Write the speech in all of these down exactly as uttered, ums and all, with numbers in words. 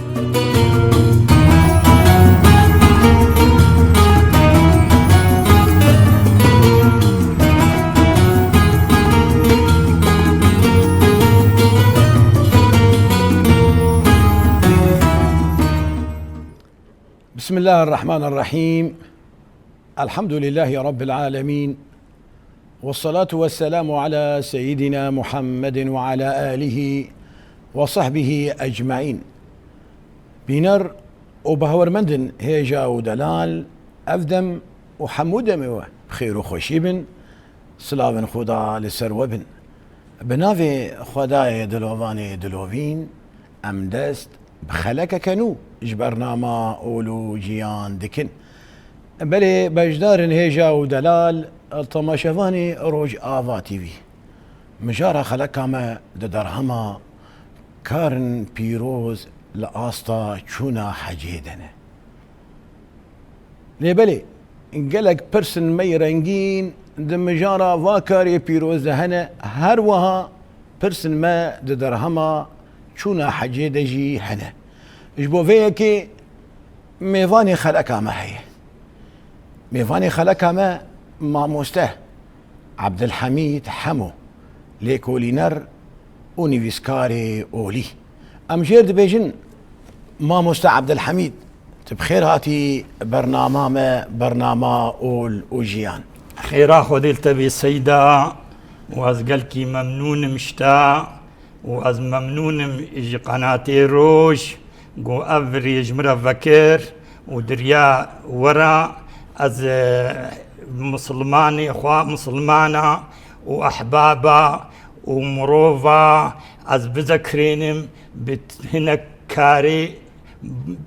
بسم الله الرحمن الرحيم. الحمد لله رب العالمين. والصلاة والسلام على سيدنا محمد وعلى آله وصحبه أجمعين. Bîner û bawermendin hêja û delal, ev dem û hemû demê we bi xêr û xweşî bin, silavên Xuda li ser we bin. Bi navê Xwedayê dilovanê dilovîn, em dest bi xelekeke nû ji bernama Ol û Jiyan dikin. Belê beşdarên hêja û delal, temaşevanê Rojava T V. Mijara xeleka me di derhema karin pîroz li asta çûna hecê de ne. Lê belê, gelek pirsên me yê rengîn di mijara va karê pîroz de hene, her wiha pirsên me di derhema çûna hecê de jî hene. Ji bo vê yekê mêvanê xeleka me heye. Mêvanê xeleka me mamoste Ebdilhemîd Hemo, lêkolîner û nivîskarê olî. Em jêr dibêjin, Mamoste Ebdilhemîd, tu bi xêr hatî bernama me, bernama Ol û Jiyan. Xêra Xwedê li te bê Seyda, û ez gelkî memnûn im ji te, û ez memnûn im ji qenatê Roj, ku ev rê ji min re vekir û diriya we re ez, e, misilmanê xwe, misilmana û ehbaba û mirova ez bizekrênim bi hinek karê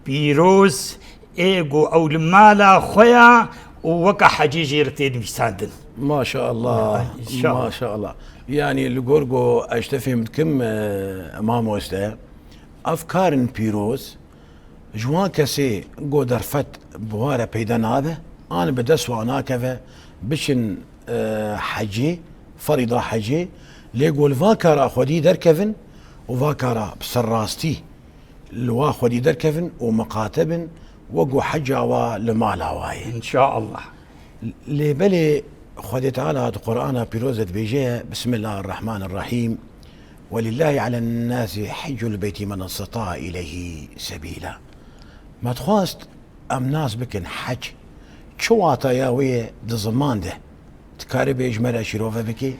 pîroz ê ku ew li mala xwe ya û weke hecî jê re tê nivîsandin. Maşallah, Ay, inşallah. Maşallah. Yanî li gor ku ez ji te fêm dikim, e, mamoste, ev karin pîroz, ji wan kesê ku derfet bi wa re peyda nabe, an bi dest wan nakeve, biçin, e, hecê, ferîda hecê, lê ku li va kara xwedî derkevin û va kara bi serrastî li wa xwedî derkevin û miqate bin, wek ku heca wa li mala wa ye. Înşaallah. Lê belê Xwedê Teala di Qur'ana pîroz de dibêje, Bismillahirrahmanirrahîm. Welillâhi alennâsi hiccul beyti men isteta'a ileyhi sebîlâ. Me dixwest em nas bikin hec çi wataya wê ye di ziman de. Dikarî bê ji me re şîrove bikî?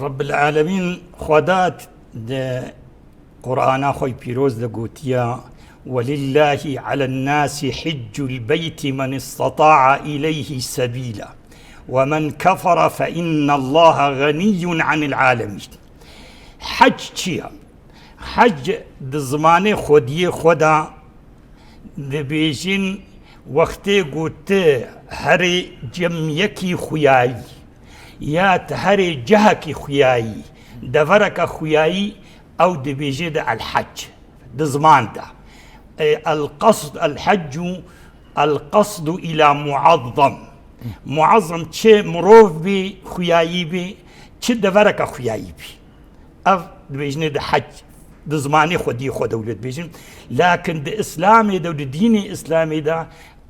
Rabbil Alemîn Xweda di Qur'ana xwe pîroz de gotiya, "Welillâhi alennâsi hiccul beyti men isteta'a ileyhi sebîlâ. Ve men kefere fe innallaha ganiyyun anil alemîn." Hec çi ye? Hec di zimanê xwediyê xwe de dibêjin, wextê ku tu herê cem yekî xuyayî, ya tu herê cihekî xuyayî, devereke xuyayî, ew dibêje de el-hec. Di ziman de. E, el-qasd, el-heccu, el-qasdu ila muazzam. Muazzam çi mirov bî, xuyayî bî, çi devereke xuyayî bî. Ev dibêjinê di hec, di zimanê xwediyê xwe de wilo dibêjin. Lakin di Îslamê de û di dînê Îslamê de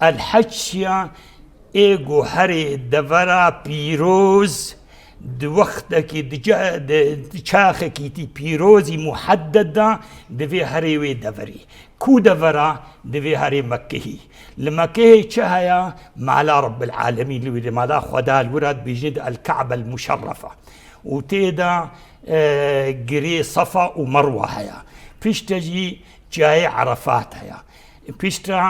el-hec ya ê ku herê devera pîroz di wextekî, di ce-, di, di çaxekî tî pîrozî muhedded de divê herê wê deverî. Ku devera divê herê Mekkehî. Li Mekkehê çi heye? Mala Rabbil Alemîn li wê de, mala Xweda li wira dibêjin di El-Ka'be El-Muşerrefe. Û tê de, e, girê Safa û Merwa heye. Piştre jî çiyayê Erefat heye. Piştre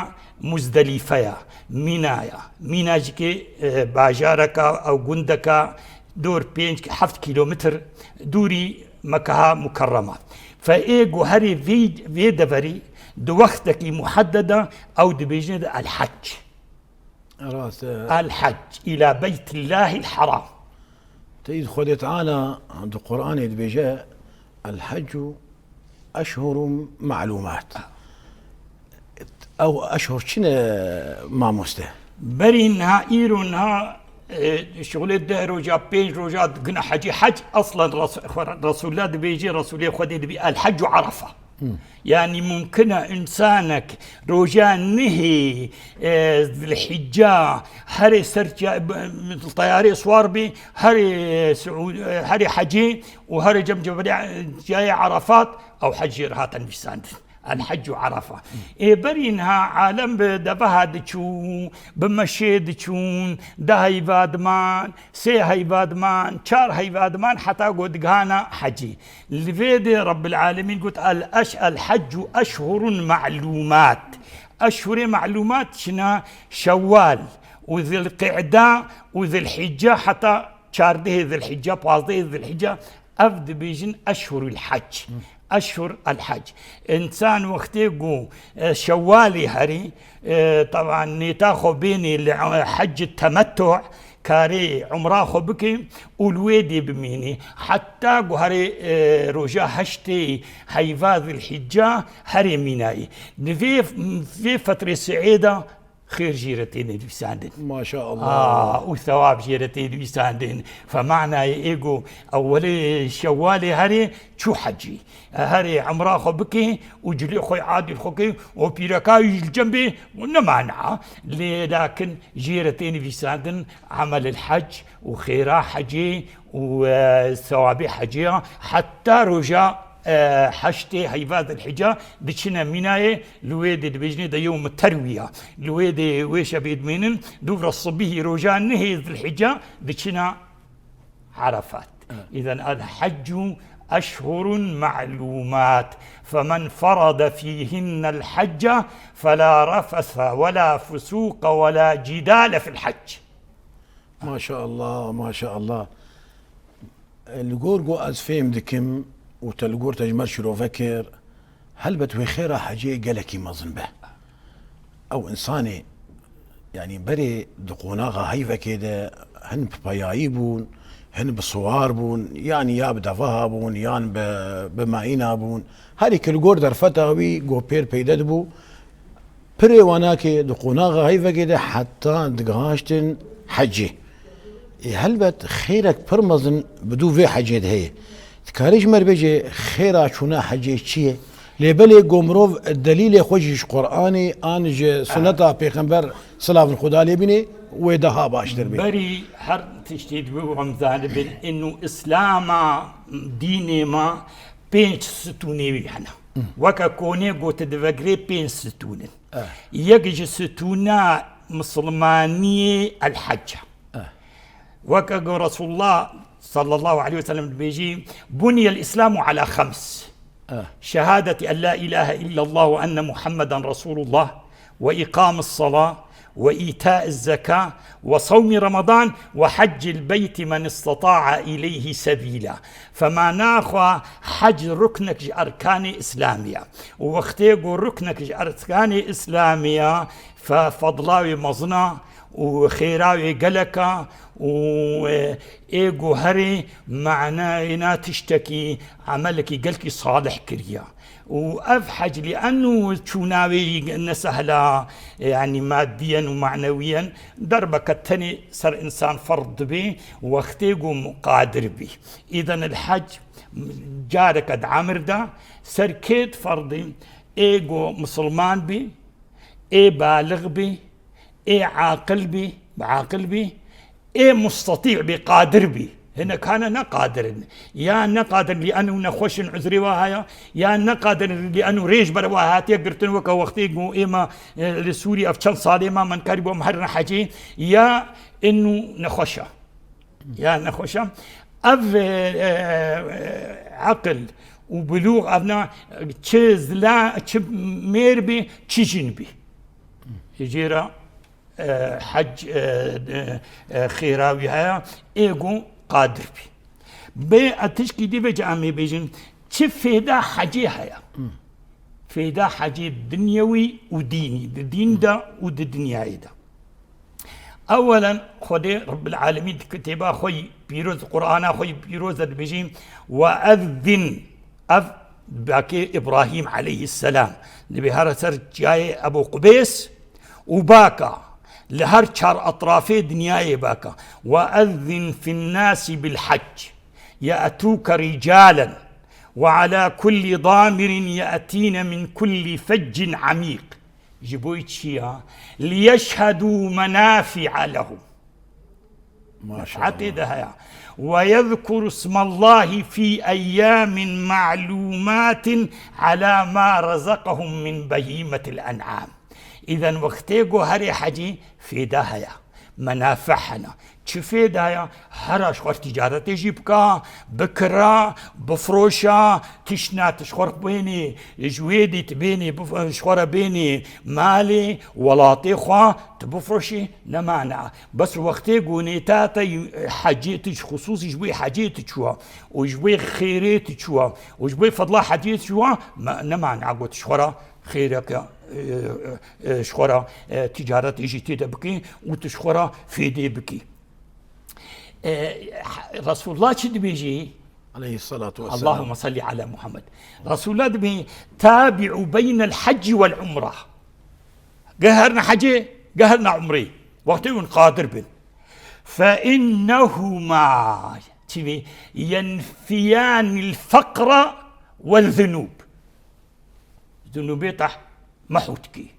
Muzdelîfe ye, Mîna ye. Mîna jî ki, e, bajareke ew gundeke dor pênc heft kîlometr dûrî Mekkeha Mukerrema. Fe ê ku herê vê, vê deverî di wextekî muheddeda ew dibêjin de El-Hec. Rast e. El-Hec ila Beytillahil Heram. Teyîd Xwedê Teala di Qur'anê dibêje, "El-heccu eşhurun ma'lumat." Ew eşhur çi ne, mamoste? Berî niha, îro niha, e, şixulê deh roja, pênc roja guna hecî. Hec, aslen Res-, Resulullah dibêje, Resulê Xwedê dibê, "El-heccu Arafa." Yanî mumkin e însanek roja nehê, e, Zilhicca herê ser tiya-, b-, teyarê swar bî, herê Siû-, e, herê hecê û herê cem cebelê, e, tiyayê Erefat, ew hec jê re hate nivîsandin. El-Heccu Erefa. Ê berî niha alem bi deveha diçû, bi meşê diçûn, du heyva diman, sê heyva diman, çar heyva diman, heta ku digihana hecî. Li vê de Rebbil Alemîn got, "El eş-, el-heccu eşhurun me'lumat." Eşhurê me'lumat çina Şewwal û Zilqî'da û Zilhicce, heta çardehê Zilhicce, pazdehê Zilhicce, ev dibêjin eşhurul hec. Eşhur el hec. Însan wextê ku, e, Şewwalê herî, e, teban nêta xwe bênê li, e, hec temettu, karê umra xwe bike û li wê dê bimînê. Heta ku herê, e, roja heştê heyva Zilhicce herê mînayê. Di vê, vê fetrê si'ê de xêr jê re tê nivîsandin. Maşallah. Aa, û thewab jê re tê nivîsandin. Fe manayê ê ku ewwelê Şewwalê herê çû hecî. Herê emra xwe bike û cilê xwe adil xwe ke û pîreka wî ji cem bê, ne mana. Lê lakin jê re tê nivîsandin emelil hec û xêra hecê û, e, sewabê hecê ya heta roja, e, heştê heyva Zilhicca diçine mînayê, li wê dê dibêjinê de yewm terwiya. Li wê dê wê şevê dimînin, dûvra sibihî roja nehê Zilhicca diçine Erefat. Evet. Îzen el heccu eşhurun me'lumat. Femen ferade fîhinnel hecce felâ refese welâ fusûqe welâ cidâle fil hec. Maşallah, maşallah. Li gor ku ez fêm dikim û te li gor te ji me şirove kir, helbet wê xêra hecê gelekî mezin be. Ew însanê, yanî berê di qonaxa heyvekê de hin bi peyayî bûn, hin bi siwar bûn, yanî ya bi deveha bûn, yan bi, bi mayîna bûn. Herî ki li gor derfeta wî ku pêr peyde dibû, pirê wanakê di qonaxa heyvekê de heta digihaştin hecê. Ê, helbet xêrek pir mezin bi dû vê hecê de heye. Dikarî ji me re bêjê xêra çûna hecê çi ye? Lê belê ku mirov delîlê xwe jî ji Qur'anê an ji suneta Pêxember silavên Xuda lê bînê wê daha baştir bê. Berî her tiştî divê em zanibin, inu Îslama dînê me pênc stûnê wî hene. Weke konê got, divegirê pênc stûn in. Eh. Yek ji stûna misilmaniyê el-hec e. Eh. Weke ku Resulullah sallallahu aleyhi ve sellem dibêjî, "Buniyel Îslamu ala xems." Eh. Şehadeti en la ilahe illallah ve enne Muhammeden Resulullah ve iqamis salah ve îtaiz zeka ve savmi Ramadan ve haccil beyti men istata'a ileyhi sebîla. Fe mana xwe hec ruknek ji erkanê Îslamî ye. Û wextê ku ruknek ji erkanê Îslamî ye, fe fedla wê mezin e û xêra wê gelek e û, e, ê ku herê manayê na tiştekî, emelekî gelkî salih kiriye. Û ev hec lî eno çûna wê ne sehla, yanî madiyen û manewiyen, derbeke tenê ser însan ferz dibe, wextê ku qadir bî. Îden el hec careke di emir de ser kê ferz e? Ê ku misilman bî, ê balix bî, ê aqil bî, bi aqil bî, ê mustatî bî, qadir bî. Hinek hene ne qadir in. Ya ne qadir in, lî eno nexweş in, uzrê wa haya, ya ne qadir in, lî eno rêj ber wa hatiye girtin, weke wextê ku êma, e, li Sûrî ev çend salê ma min karî bû em herin hecê, ya eno nexweş e. Ya nexweş e. Ev, e, e, e, aqil û bilûx, ev na çi zila, çi mêr bî, çi jin bî. Jê re e, hec, e, e, e, xêra wî heye, ê ku qadir bî. Bê e tişkî dî vêca em ê bêjin, çi fêda hecê heye? Fêda hecê dinyewî û dînî, di dîn de û di dinyayê de. Ewelen, Xwedê Rebbil Alemîn di kitêba xwe yî pîroz, Qur'ana xwe yî pîroz de dibêjî, "Ve ezzin", ev bakê Îbrahîm aleyhisselam, dibê here ser çiyayê Ebû Qubês, û baka, li her çar etrafê dinyayê baka. "Ve ezzin fin nasi bil hec, ye'tûke ricalen, وعلى كل ضامر يأتين من كل فج عميق. Ji bo çi ya? ليشهدوا منافع لهم. Menfaetê de heye. ويذكروا اسم الله في أيام معلومات على ما رزقهم من بهيمة الأنعام. Îden wextê ku herê hecî fêda heye. Menafe hene. Çi fêda ya? Hera ji xwe ticaretê jî bika, bikira, bifroşa, tiştna tu ji xwe bênê, ji wê dî tu bênê, bif-, ji xwe re bênê malê welatê xwe, tu bifroşî, ne mana. Bes wextê gonê te te hecê tu ji xusûsî ji wê hecê tu çûwa û ji wê xêrê tu çûwa û ji wê fedla hecê tu çûwa, me-, ne mana got ji xwe re xêreke, e, e, ji xwe re, e, ticaretê jî tê de bikî û tu ji xwe re fêdê bikî. E, Resulullah çi dibêjî? Aleyhissalatu vesselam. Allahümme salli ala Muhammed. Resulullah dibê, "Tabi'u beynel hecci vel umra." Geherna hecê, geherna umrê. Wextê hûn qadir bin. Fe innehuma, çi bî? Yenfiyanil feqra vel zunub. Zunubê te mehû dikî.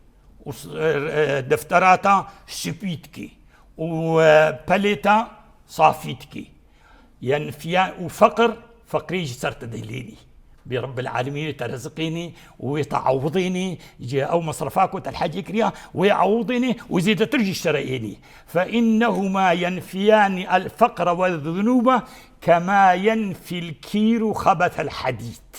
Û s-, e, e, deftera te spî dikî. Û, e, pelê te safî dikî. Yenfiyan û feqir, feqirî ji ser te dihilênî. Bi Rabbil Alemînê te riziqênî û wê te ewidênî, ji ew mesrefa ku te li hecê kiriya, wê ewidênî û zêdetir jî ji te re ênî. Fe innehuma yenfiyanî el feqre ve zunûbe kema yenfil kîru xebethel hedîd.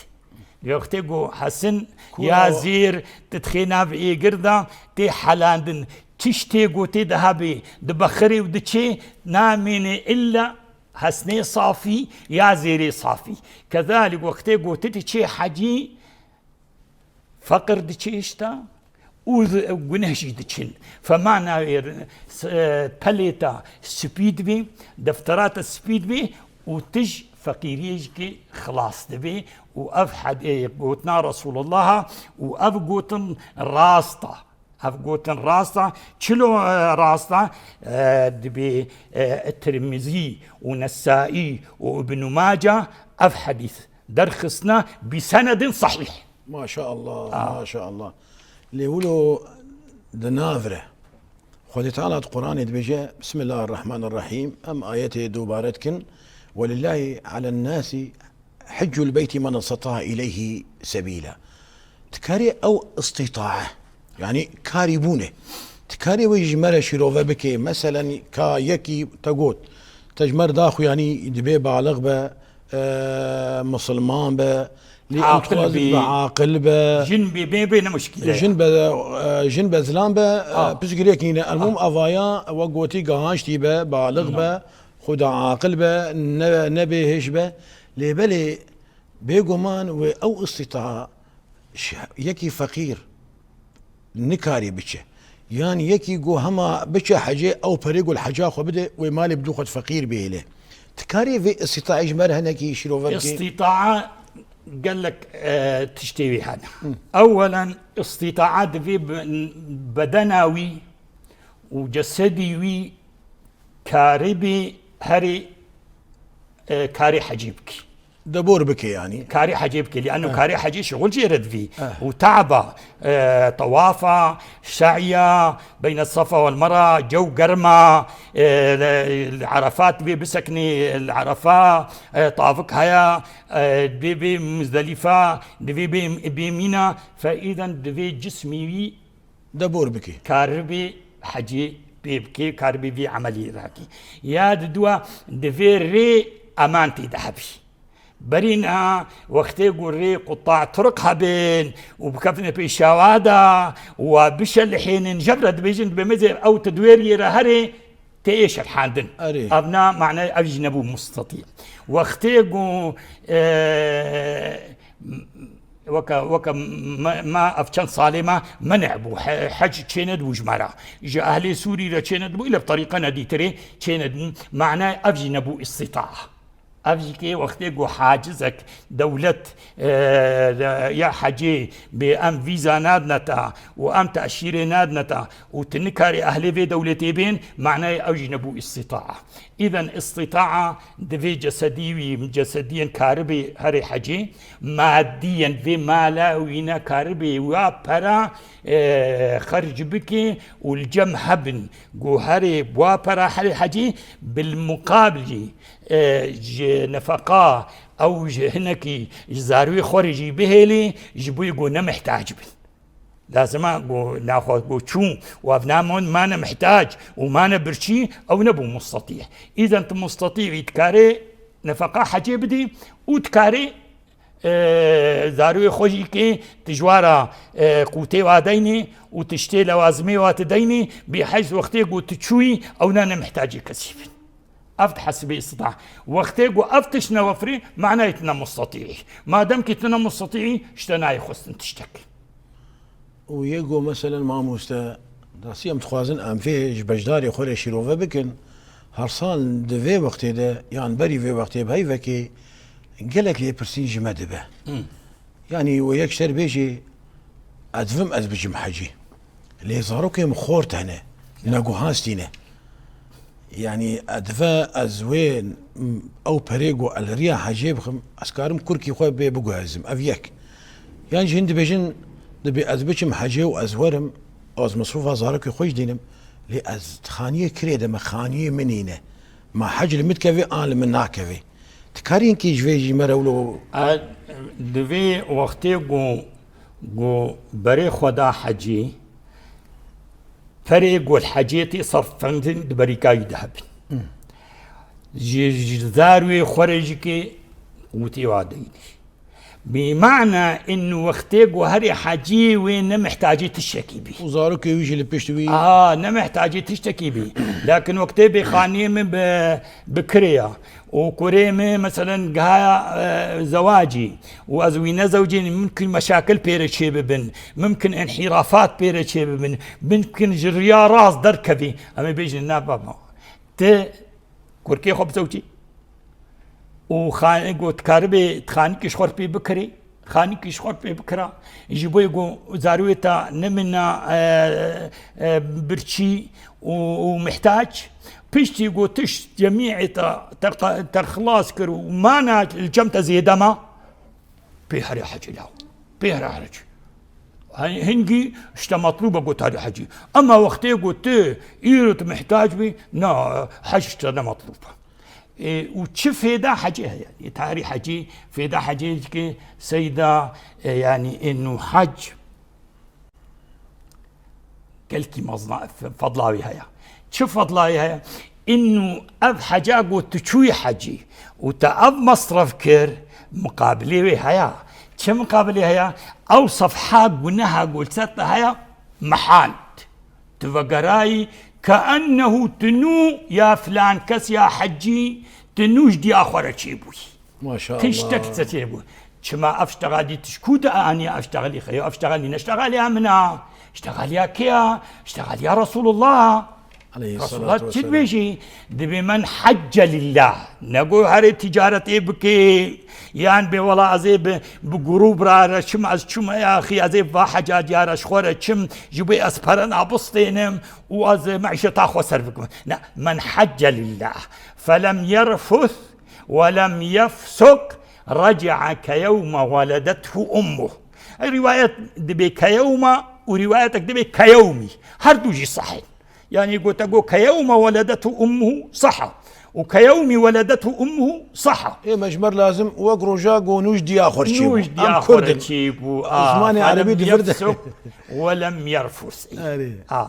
Wextê ku hesin ya zêr tu dixê nav êgir de tê helandin, tiştê ku tê de hebê, dibexirê û diçê, namêne illa hesnê safî ya zêrê safî. Kezalîk wextê ku tu diçê hecî, feqir diçê ji te û guneh jî diçin. Fema navê s-, e, pelê te spî dibê, deftera te spî dibê û tu ji feqîriyê jî xilas dibê û ev hed-, e, gotina Resulullaha û ev gotin rast e. Ev gotin rast e. Çilo, e, rast e? E, dibê, e, Tirmizî û Nesaî û Ibn Mace ev hedîs derxistine bi senedin sahîh. Maşallah, maşallah. Lê wilo di nav re. Xwedê Teala di Quranê dibêje, Bismillahirrahmanirrahim. Em ayetê dubare dikin. Welillahi alen nasi hiccul beyti men isteta'a ileyhi sebîla. Dikarê ew istitae, yanî karî bûne. Dikarê wê ji me re şîrove bike. Meselen, ka yekî te got, te ji me re daxuyanî dibê balix be, e, misilman be, lê em Aqil dixwazin bî. Be aqil be. Jin bê, bê, bê ne muşkîle ye. Jin be, e, jin be zilam be, e, Ah. Piçgirêk nîne. Elmûm Ah. Evaya we gotî gihaştî be, balix No. Be, xuda aqil be, ne, ne bêhêş be. Lê belê bêguman wê ew îstîtaa ş-, yekî feqîr nikarî biçe. Yan yekî ku hema biçe hecê, ew perê ku li heca xwe bide, wê malê bidû xwe feqîr bihêle. Ti karî vê îstîtaê ji me re hinekî şîrove bikî? Îstîtaa gelek, e, tiştê wî hene. Hı. Ewelen îstîtaa divê be-, bedena wî û cesedî wî karî bî herî, e, karî hecî bikî. Debor bike yanî. Karî hecê bike, lîanno Eh. Karî hecê şixul jê re divî. Eh. Û te'ba, e, tewafa, se'ya, beyne Safa wel Merwa, cew germa, e, li, li Erefat divê biseknî, li Erefa, e, tavik heye, e, divê bê Muzdelifa, divê bê, bê Mîna, fe îden divê cismî wî Debor bikî. Karibî hecî pê bikî, karibî vî emelî rakî. Ya di dua divê rê eman tê de hebî. Berî niha wextê ku rê quta'a turuq hebin û bikevine pêşawa de û wa bişelihênin, jev re dibêjin, dibê mezê ew ti duêriyê re herê, tê ê şerhandin. Erê. Ev na manayê ev jî nebû mustatî. Wextê ku, e, weke, weke me, me ev çend salê me menê bû. He-, hec çênedibû ji me re. Ji ehlê Sûrî re çênedibû, île bi terîqe nedîtirê çênedibû. Manayê ev jî nebû îstîtaa. Ev jî kê wextê ku hacizek dewlet, e, ya hecê bê em vîza nadine te û em teşîrê nadine te û tu nikarî ehlê vê dewletê bên, manayê ew jî nebû îstîtaa. Îden îstîtaa divê cesedî wî, cesediyên karibê herê hecê, madiyên vê mala wî ne karibê wa pera, e, xerc bike û li cem hebin. Ku herê wa pera herê hecê bil muqabilî, e, ji nefeqa ew ji hinekî ji zarwê xwe re jî bihêlî, ji bo ku ne mihtac bin. Lazima ku naxwe ku çû û ev namon mane mihtac û mane birçî, ew nebû mustatî. Îden tu mustatî bî, dikarê nefeqa hecê bidî û dikarê, e, zarwê xwe jî kê tu ji wa re, e, qûtê wa deynê û tiştê lewazimê wa tu deynê, bê hec wextê ku tu çûyî, ew ne, ne mihtacê kesî bin. Ev dihesibê îstita. Wextê ku ev tişt newefirî, manayê tu ne mustatî. Madem kî tu ne mustatî, ji te nayê xwestin tiştek. Û yê ku meselen mamoste, rastî em dixwazin em vê ji beşdarê xwe re şîrove bikin, hersan di vê wextê de yan berî vê wextê bi heyvekê gelek lêpirsîn ji me dibe. Hı. Yanî we yek ji te re bêjê, ez divim ez bicim hecî. Lê zarokê min xort hene, neguhastî ne. Yanî, e, dive ez wê, m, ew perê ku ez li riya hecê bixim, ez karim kurkî xwe bê biguhezim. Ev yek. Yan jî hin dibêjin, dibê ez biçim hecê û ez werim, ez misrûfa zarokê xwe jî dînim. Lê ez di xaniyê kirê de me, xaniyê min nîne. Ma hec li min dikevê an li min nakevê. Dikarî hinkî ji vê jî me re wilo. E, divê wextê ku, ku berê xwe da hecî, perê ku li hecê tê serfendin di berîka wî de hebin. Hı. Ji, ji zarwê xwe re jî kê qûtê wa deynî. Bi mana in wextê ku herê hecî wê ne mihtacî tiştekî bî. Û zarokê wî jî li pişt wî. Aha, ne mihtacî tiştekî bî. Lakin wextê bê xaniyê min bi, bi kirê ya. û kurê min, meselen, gihaya, e, zewacî û ez wî nezewcînim, mimkin meşakil pê re çêbibin, mimkin înhîrafat pê re çêbibin, mimkin ji riya rast derkevî. Em ê bêjin, na baba, tu kurkê xwe bizewcî û xa-, got, dikaribê xanîkî ji xwe re pê bikirê. Xanîkî ji xwe pê bikira, ji bo ku zarwê te nemina, e, e, birçî û, û mihtac, piştî ku tişt cemîê te, te, te xilas kir û mana li cem te zêde ma, pê herê hecî law, pê herê hecî. Hin-, hingî ji te metlûb e ku tu herê hecî. Ema wextê ku tu îro tu mihtac bî, na, hec ji te ne metlûb e. E, û çi fêda hecê heye? Lê tarî hecî, fêda hecê dike seyda, e, yanî ênû hec gelkî mezna, fe-, fedla wî heye. Çi fedla wî heye? Ênû ev heca ku tu çûyî hecî û te ev mesref kir, miqabilê wê heye. Çi miqabilê heye? Ew sefha guneha ku li ser te heye, mehand. Tu vegerayî keennehu tu nû ya filan kes ya hecî, tu nû ji diya xwe re çêbûyî. Maşallah. Tiştek li te çêbû. Çima ev ştexalî tu ji ku te aniye ev ştexalî xeyo? Ev ştexalî ne ştexaliya min a. Ştexaliya kê ya? Ştexaliya Resulullah. Aleyhissalatu Resulullah çi vesselam dibêjî? Dibê men hecce lillah. Nego herê ticaretê bike. Yan bê wela ez ê bi, bi grûb re re çim, ez çim ya axî, ez ê va hecacîya re ji xwe re çim, ji bo ez pere nabistênim û ez meîşeta xwe ser bikim. Ne, men hecce lillah, felem yerfuth welem yefsuk, reci'a keyewme weledethu ummuh. Rîwayet dibê keyewme û rîwayetek dibê keyewmî. Her du jî sehîh. Yanî gote got, "Keyewme weledethu ummuhu" saha. Û "Keyewmî weledethu ummuhu" saha. Ê me ji me re lazim wek roja ku nû ji diya xwe re çêbû. Nû ji diya xwe re çêbû. Em Kurd in. Bi zimanê erebî difir de. Felem yefsuk welem yerfus. Erê. A,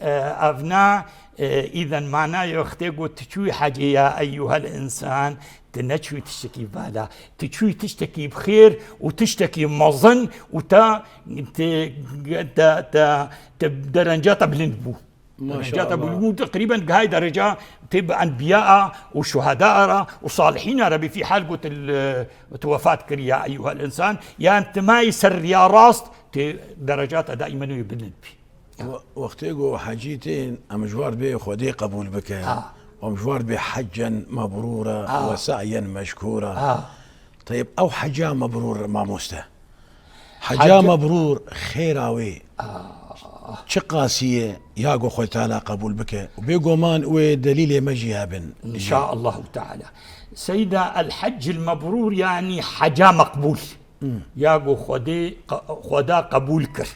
e, ev na, e, îden manayê wextê ku tu çûyî hecê ya eyyuhel însan, tu neçûyî tiştekî vala. Tu çûyî tiştekî bi xêr û tiştekî mezin û te, te, te, te derenca te bilind bû. Maşallah. Dereca te bû, teqrîben gihayî dereca tê bi enbiya û şuheda re û salihîna re bî fî hal got, tu wefat kirî ya eyyuhel însan, yan tu mayî ser riya rast, tê dereca te daîmen wê bilind bî. We-, wextê ku hecî tên, em ji war bê Xwedê qebûl bike. Ha. Em ji war dibê heccen mebrûra Ah. we se'yen meşkûra. Ah. Teyib, ew heca mebrûr, mamoste. Heca Heca- mebrûr xêra wê Ah. çi qasî ye, ya ku Xwedê Teala qebûl bike. Û bêguman wê delîlê me jî hebin. İnşaallahu Teala. Seyda, el-heccil mebrûr, yanî heca meqbûl. Hmm. Ya ku Xwedê, Xweda qebûl kir.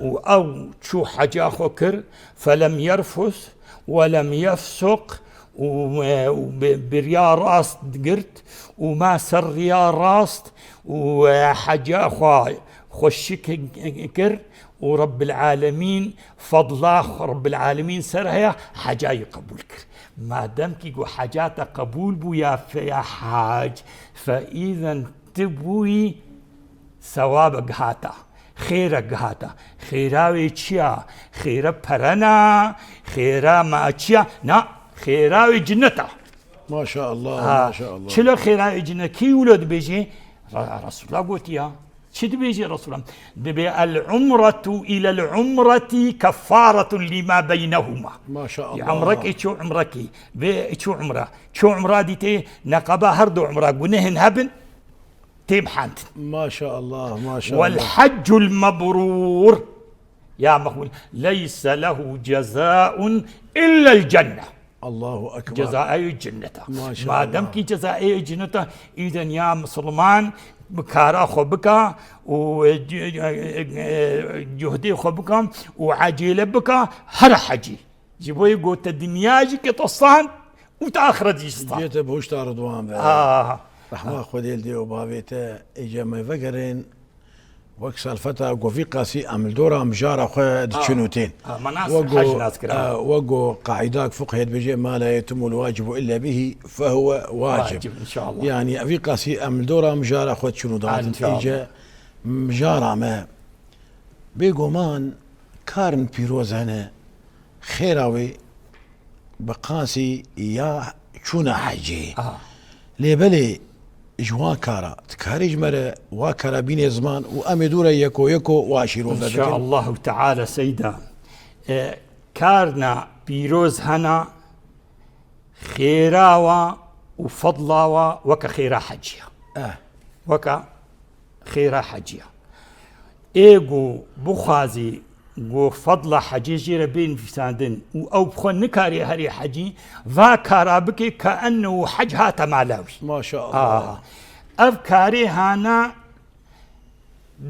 Û ew çû heca xwe kir, felem yerfus welem yefsuq, û, e, û bi-, bi riya rast girt, û ma ser riya rast, û, e, heca xwe xweşik kir, û Rabbil Alemîn, fedla xwe Rabbil Alemîn ser heye, heca yî qebûl kir. Madem kî ku heca te qebûl bû ya fe-, ya hac, fe îzen tu bûyî sewabek hata, xêrek hata. Xêra wê çi ya? Xêra pere na, xêra ma çi ya? Na, xêra wê cinnet a. Maşallah, Ha, maşallah. Çilo xêra wê cinnet? Kî wilo dibêje? Re-, Resulullah gotiya. Çi dibêje Resulullah? Dibê, "El umretu ilel umreti keffaretun lima beynehuma." Maşallah. Ya umrekê ço umrekê. Vê ço umra. Ço umra dîtê neqeba her du umra gunehên hebin. Têm hend. Maşallah, maşallah. Wel haccul mebrûr. Ya meqbûl. Leyse lehu cezaun illel cenne. Allahu Ekber. Cezayê cenneta. Maşallah. Madem ki cezayê cenneta, îden ya Müslüman bi kara xwe bika û, e, c-, e, e, cuhdê xwe bika û acêle bika her hecî. Ji bo yê ku te dinya jî kete sand û te axiret jî sand. Cihê te bihuşta ridwan be. Ah. Rehma Xwedê li dê û bavê te, êca me vegerin. Wek salfeta ku vî qasî em li dora mijara xwe diçin û tên. Ah, me nas, Wek ku, hej nas kira. eh, wek ku qaidak fiqhê dibêje, "Ma la yetimul wacibu illa bihi fehuwe wacib." Wacib, inşallah. Yani, vî qasî em li dora mijara xwe diçin û Ah, dihatin. Inşallah. Êca mijara me, bêguman karin pîroz hene, xêra wê bi qasî ya çûna hecê. Aha. Lê belê ji wan kara, dikarî ji me re wa kara bînê ziman û em ê dû re yeko yeko wa şîrove bikin. İnşaallahu Teala seyda. E, karna pîroz hena, xêra wa û fedla wa weke xêra hecî ya. Eh. Weke xêra hecî ya. Ê ku bixwazî ku fedla hecê jê re bê nivîsandin û ew bi xwe nikarê herê hecî, va kara bike ke ennehu hec hate mala wî. Maşallah. Aha. Ev karê hana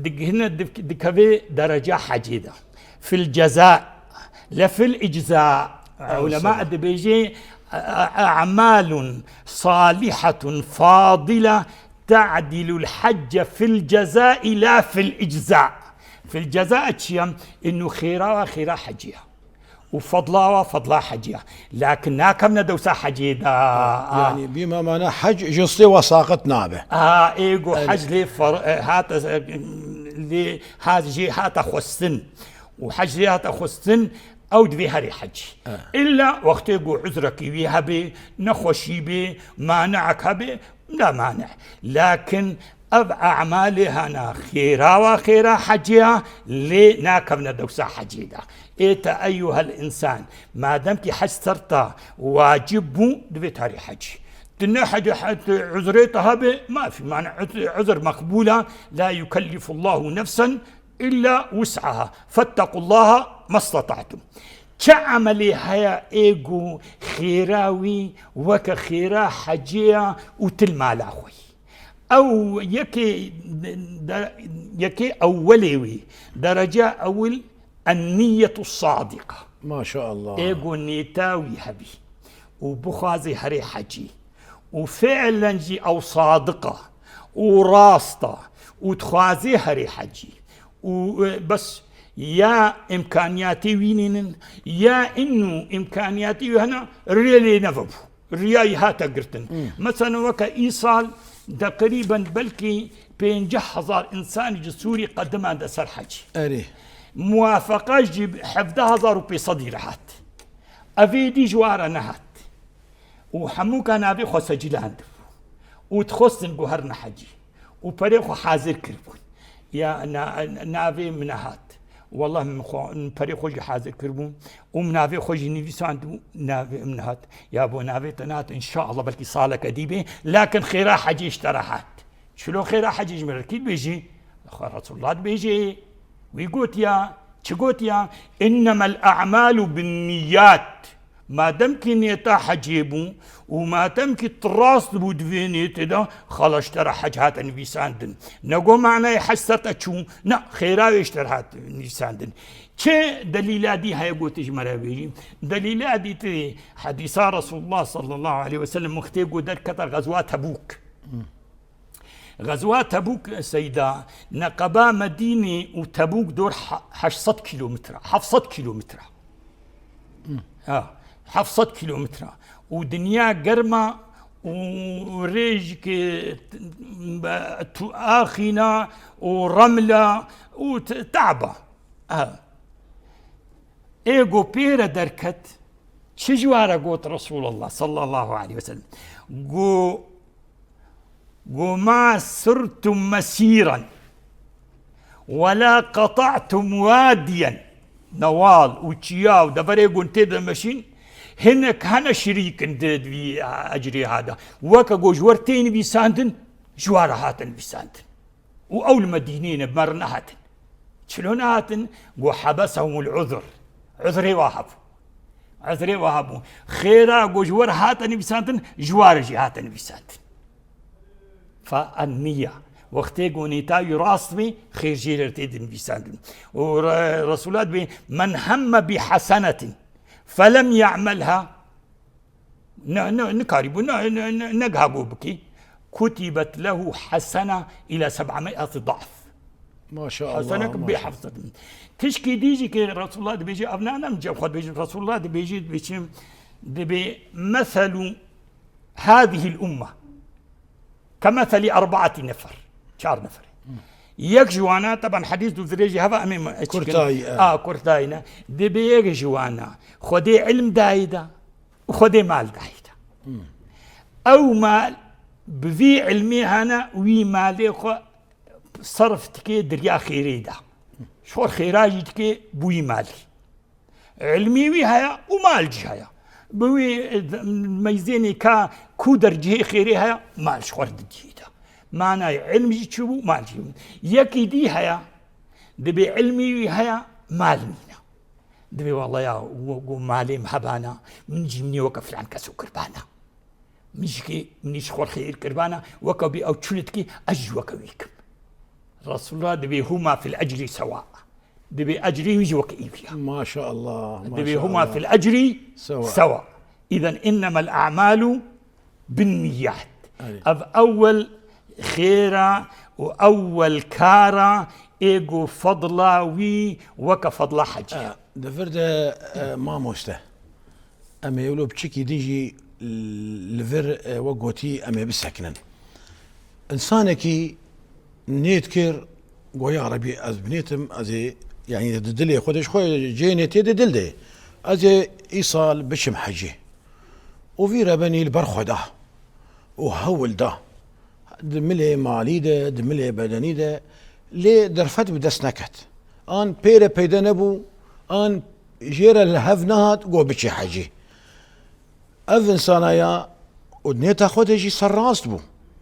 digihine dik-, dikeve dereca hecê de. Fil ceza, le fil icza. Ew Ulema sebeb. Dibêje, e, e, e'malun salihatun fadila ta'dilul hecce fil cezai la fil icza. Fil ceza çi ye? Inu xêra wa xêra hecî ye. Û fedla wa fedla hecî ye. Lakin nakevne dewsa hecê de. Yani bîma mana hec ji stê wa saqit nabe. A, ê ku Evet. Hec lê fer-, e, hate, e, lê haz jê hate xwestin. Û hec lê hate xwestin, ew divê herê hecî. Evet. Îlla wextê ku uzrekî wî hebe, nexweşî be, maneek hebe, la mane. Lakin ev e'malê hana xêra wa xêra hecê ya, lê nakevne dewsa hecê de. Ê te eyyuhel însan, madem ki hec ser te wacib bû, divê te herê hecî. Tu ne hecê, he-, tu uzrê te hebe, mafî, mane uz-, uzr meqbûl a, la yukellifullahu nefsen illa wus'aha. Fettekullaha mastata'tum. Çi emelê heye ê ku xêra wî weke xêra hecê ya û til mala xwe yî? Ew yekê de-, yekê ewwelê wî, derece ewil, en-niyetu sadiqa. Maşallah. Ê ku nêta wî hebî û bixwazê herê hecî û fiilen jî ew sadiq a û rast a û dixwazê herê hecî û, e, bes ya îmkaniyatê wî nînin ya inu îmkaniyatê wî hene rê lê nevebû. Riyayî hate girtin. Hmm. Mesela weke îsal teqrîben belkî pênceh hezar însanî ji Sûrî qedimande ser hecî. Erê. Muwafeqa jî hevdeh hezar û pênc sedî re hat. Evê dî ji wa re nehat. Û hemûka navê xwe secîlandibû. Û dixwestin ku herine hecî. Û perê xwe hazir kiribûn. Ya na-, navê min nehat. Wallah min xwe, min perê xwe jî hazir kiribû û min navê xwe jî nivîsandibû, navê min hat. Ya bo navê te nehat, înşallah belkî saleke dî bê, lakin xêra hecê ji te re hat. Çilo xêra hecê ji min re kî dibêjî? Xwe Resulullah dibêjê. Wî gotiya, çi gotiya? "Innemel a'malu bin niyat." Madem ki nêta hecê bû û madem ki tu rast bû di vê nêtê de, xala ji te re hec hate nivîsandin. Nego manayê hec ser te çû, na, xêra wê ji te re hat nivîsandin. Çi delîla dî heye ku tu ji me re bêjî? Delîla dî tu hedîsa Resulullah sallallahu aleyhi ve sellem wextê ku derkete xezwa Tebûk. Xezwa Tebûk, Seyda, neqeba Medînê û Tebûk dor he-, heşt sed kîlometre, heft sed kîlometre. Ha, heft sed kîlometre. Û dinya germa û rêjikê tu-, axîna û remla û t-, te'ba. Ha. Ê go pê re derket, çi ji wa re got Resulullah sallallahu aleyhi ve sellem? Go, go ma sirtum mesiran ve la qata'tum wadiyen. Newal û çiya û deverê gun tê de meşîn, hinek hene şirîk in di, di vî ecrê ha de. Weke go ji wer tê nivîsandin, ji wa re hatin nivîsandin. Û ew li Medînê ne, bi me re nehatin. Çilo nehatin? Go hebesehumul uzr. Uzrê wa hebû. Uzrê wa hebû. Xêra go ji wer hate nivîsandin, ji wa re jî hate nivîsandin. Fa enniya. Wextê go nêta wî rast bê, xêr jê re tê dinivîsandin. Û Re-, Resulullah dibê, "Men hemme bi hasenetin felem ya'melha." Ne, ne, nikarîbû, ne, ne, ne, negiha go bikî. "Kutibet lehu hasene ila seb'amiyeti da'f." Maşallah, Hasenek bê maşallah. Heft sed. Tişkî dî jî ki Resulullah dibêje, ev ne, ne min cem xwe dibêje, Resulullah dibêje, dibêje, dibê, "Meselu hadihil umme kemeseli erbaati nefer." Çar nefer. Yek ji wana, teban hedîs du dirêjî heva em ê me-, Kurtayî, evet. A, kurtayî ne. Dibê yek ji wana Xwedê ilm dayî da. Xwedê mal dayî da. Ew mal bi vî ilmê hene, wî malê xwe serf dike derya xêrê de. Ji xwe xêra jî dike bi wî malî. Ilmî wî heye û mal jî heye. Bi wî, e, meyzênê ka ku dercehê xêrê heye, mal ji xwe didî de. Manayê ilm jî çi bû, mal jî bû. Yekî dî heye, dibê ilmî wî heye, mal nîne. Dibê, "Walla ya, wo-, go malê min hebana, min jî min ê weke filan keso kirbana. Min jî kê, min jî ji xwe xêr kirbana, weke bî ew çûne dikê, ez jî weke wî kim." Resulullah dibê, "Huma fil ecri sewa." Dibê ecrê wî jî weke î wî ya. Maşallah, Dibê, "Huma maşallah. Fil ecri Sewa. Sewa." Îden innemel a'malu bin niyat. Erê. Ev ewel xêra û ewel kara ê go fadla wî weke fadla hecê. E, di vir de, e, mamoste, em ê wilo piçikî din jî li vir, e, wek gotî em ê bisekinin. Însanekî nêt kir, got, "Ya Rebî, ez binêtim, ez ê, yanî di dilê xwe de, ji xwe cihê nêtê di dil de, ez ê îsal biçim hecê." Û vî rebenî li ber xwe da û hewl da. Di milê malî de, di milê bedenî de, lê derfet bi dest neket. An pê re peyde nebû, an jê re li hev nehat, got, "Biçî hecî." Ev însana ya û nêta xwe de jî serrast bû.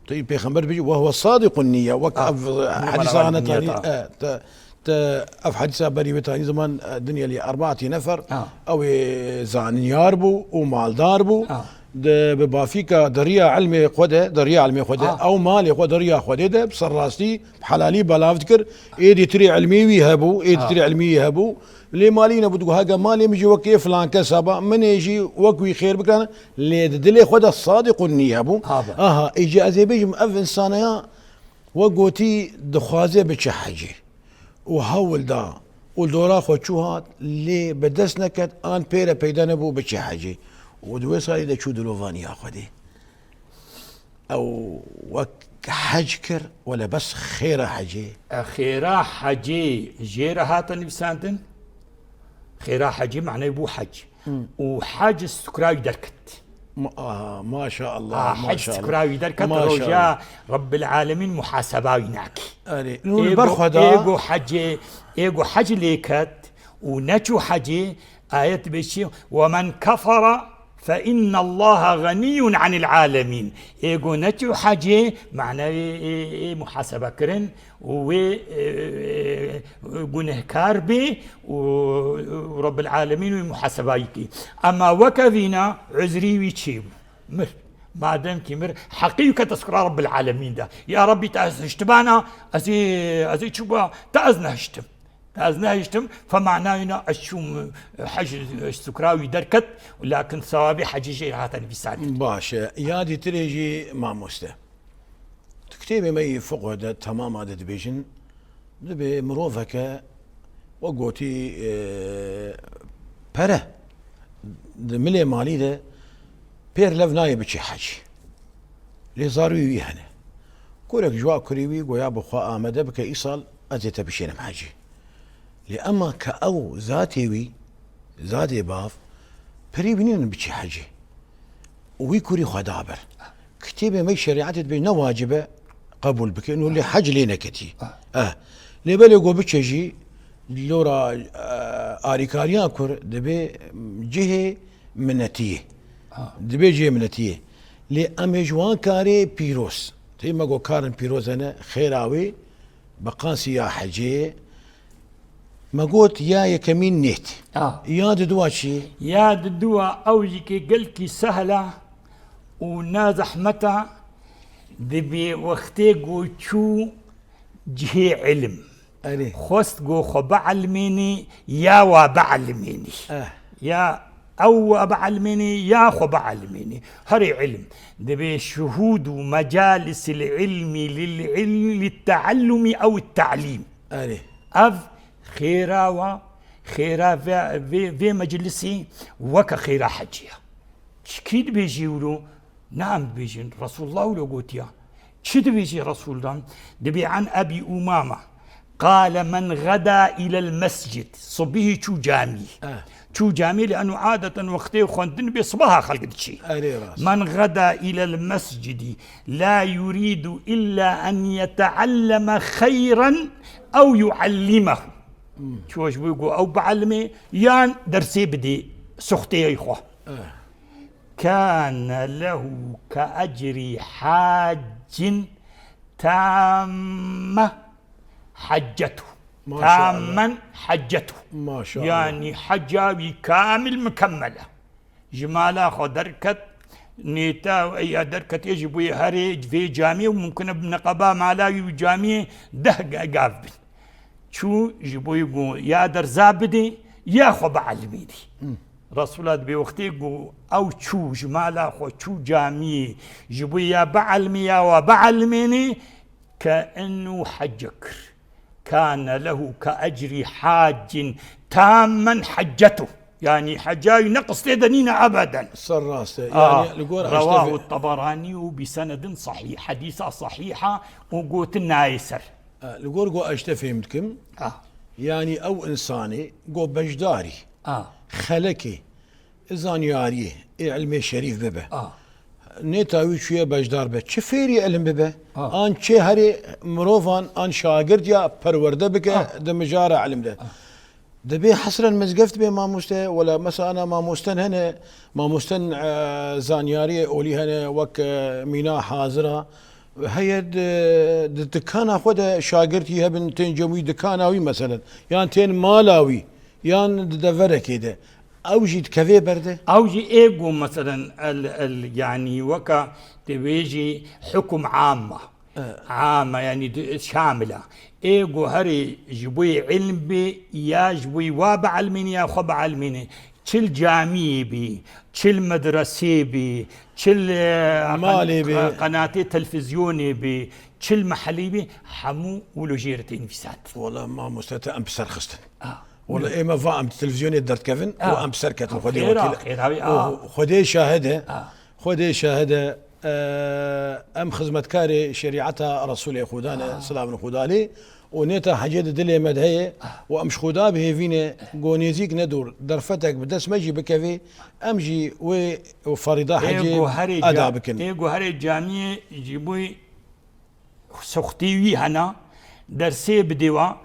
Tê Pêxember bêjî, "Ve huve sadiqun niyye." Wek Ah, ev numara hedîsa var hane tanî, niyeta. e, te, te, ev hedîsa berî ve tanî ziman, e, dinya lî erbaetî nefer, Ah. ew ê zaniyar bû û maldar bû. Ah. Di, bi bafîka di riya ilmê xwe de, di riya ilmê xwe de, Ah. ew malê xwe di riya Xwedê de, bi serrastî, bi helalî belav dikir. Êdî tirê ilmî wî hebû, êdî Ah. tirê ilmî wî hebû. Lê malî nebû, digot, "Hege malê min jî wek ê filan kesa ba, min ê jî wek wî xêr bikirane." Lê di dilê xwe de sadiqun niyye bû. Ha, be. Aha, îca ez ê bêjim, ev însana ya we gotî dixwaze biçe hecê û hewl da û dora xwe çû hat, lê bi dest neket, an pê re peyda nebû biçe hecê. Û di wê salî de çû dilovaniya Xwedê. Ew wek hec kir, wele bes xêra hecê. E, xêra hecê jê re hate nivîsandin. Xêra hecê manayê bû hec. Hmm. Û hec sukrawî derket. Ma-, aha, maşallah, Ah, hec maşallah. Sukura wî derket, Maşallah. roja Rabbil Alemîn muhaseba wî nakî. Erê, nû li Êgo, ber xwe da. êgo hecê, êgo hec lê ket û neçû hecê, ayet bê çi? "Ve men kefere fe innallaha ganiyyun anil alemîn." Êgo neçû hecê, manayê, ê, ê muhasebe kirin û wê, e, e, gunehkar bê û, û Rabbil Alemîn wî muhaseba yî kî. Ema weke vîna uzrî wî çê bû? Mir. Madem kî mir, heqî wî kete sukura Rabbil Alemîn de. Ya Rabbî, te ez hiştibana, ez ê, ez ê çûba, te ez nehiştim. Te ez nehiştim, fe manayê wîna ez çûm, hec, sukura wî derket, lakin sewabê hecê jê hate nivîsandin. Baş e. Ya dîtirê jî mamoste. Di kitêbê me yê fiqh de temama de dibêjin, dibê miroveke we gotî, e, pere di milê malî de pêr lev nayê biçî hecî. Lê zarûyê wî hene. Kurek ji wa kurê wî goya bi xwe amede bike, îsal ez ê te bişênim hecî. Lê ema ke ew zatê wî, zadê bav, pirî wî nînin biçî hecî. Û wî kurî xwe da ber. Kitêbê me şerîetê dibê ne wacib e qebûl bike. Nû lê hec lê neketî. Eh. Lê belê go biçe jî, lora, eh, arîkariya kur dibê cihê minetiyê. Dibê cihê minetiyê. Lê em ê ji wan karê pîroz. Tê me go karin pîroz hene, xêra wê bi qasî ya hecê. Me got ya yekemîn nêt. Ah. Ya diduwa çi? Ya diduwa ew jî kê gelkî sehla û na zehmeta, dibê wextê go çû cihê ilim. Erê. Xwest go xwe bielmênî ya wa bielmênî. Eh. Ya ew wa bielmênî ya xwe bielmênî. Herê ilim. Dibê şuhûd û mecalisil ilmî lil ilmî, lit teallumî ew it te'lîm. Erê. Ev xêra wa, xêra vê, vê, vê meclisî weke xêra hecî ye. Çikî dibêjî wilo? Ne em dibêjin, Resulullah wilo gotiya. Çi dibêjî Resuldan? Dibê an Ebî Umame. Qale men geda ilel mescid. Sibihî çû camî. Eh. Çû camî, li enu adeten wextê xwendin bê sibaha xelk diçî. Erê rast. Men geda ilel mescidi la yuridu illa en yetealleme xeyren ew yuallimehu. Hmm. Çû ji bo ku ew bielmê yan dersê bidê suxteyê xwe. Eh. Kâne lehu ke ecrî haccin tamme heccetu. Maşallah. Tammen heccetu. Maşallah. Yani hecca wî kamil mukemmel e. Ji mala xwe derket, nêta ya derketê ji bo yê herê vê camiyê û mumkin e bi neqeba mala wî û camiyê deh ga-, gav bin. Çû ji bo yê ku ya derza bidê, ya xwe bielmênî. Hı. Resûla dibê wextê ku ew çû ji mala xwe çû camiyê, ji bo ya bielmê ya wa bielmênê, ke enû hecce kir. Kâne lehu ke ecrî haccin tammen heccetu. Yani hecca wî ne qistê de nîne ebeden. Ser rast e. Ah, Yani li gor rewahu Eştefî Tabaranî û bi senedin sahîh. Hedîsa sahîha û gotin nayê ser. E, li gor go ez te fêm dikim. Ah. Yani ew insanê go beşdarî, Ah. xelekê, zanyariyê, ê ilmê şerîf bibe. Ah. Nêta wî çûye beşdar be. Çi fêrî ilim bibe? Ah. An çi herê mirovan, an şagird ya perwerde bike Ah. di mijara ilim de. Ah. Dibê hesren mizgeft bê mamoste, wela mesela ana mamosten hene, mamosten, e, zanyariyê olî hene, wek, e, mîna hazira. Heye di, di dikana xwe de şagirtî hebin, tên cem wî dikana wî meselen. Yan tên mala wî, yan di deverekê de. Ew jî dikevê ber de. Ew jî ê ku meselen el, el, yanî weka dibêjî hukum amma. Evet. Ama, yani, di-, şamil e. Ê ku herê ji bo yê ilm bê, ya ji bo yê wa bielmînî ya xwe bielmînî. Çil camiyê bî, çil medresê bî, çil, e, Malê qen-, bî. qe-, qenatê telfizyonê bî, çil mehelî bî, hemû wilo jê re tê nivîsandin. Wala mamoste te em bi ser xistin. Ah. Wala ê me va em di televîzyonê derdikevin û Ah. em bi ser ketin, Xwedê Xêra, wekîl. xêra wî, Û ah. Xwedê şahid e. Ah. Xwedê şahid e. E, em xizmetkarê şerîeta Resûlê Xudan e, Ah. silavin Xuda lê, û nêta hecê di dilê me de heye û em ji Xuda bi hêvî ne ku nêzîk ne dûr derfetek bi dest me jî bikevê, em jî wê ferîda hecê eda bikin. Ê guherê camiyê ji bo suxtî wî hena, dersê bidê wa,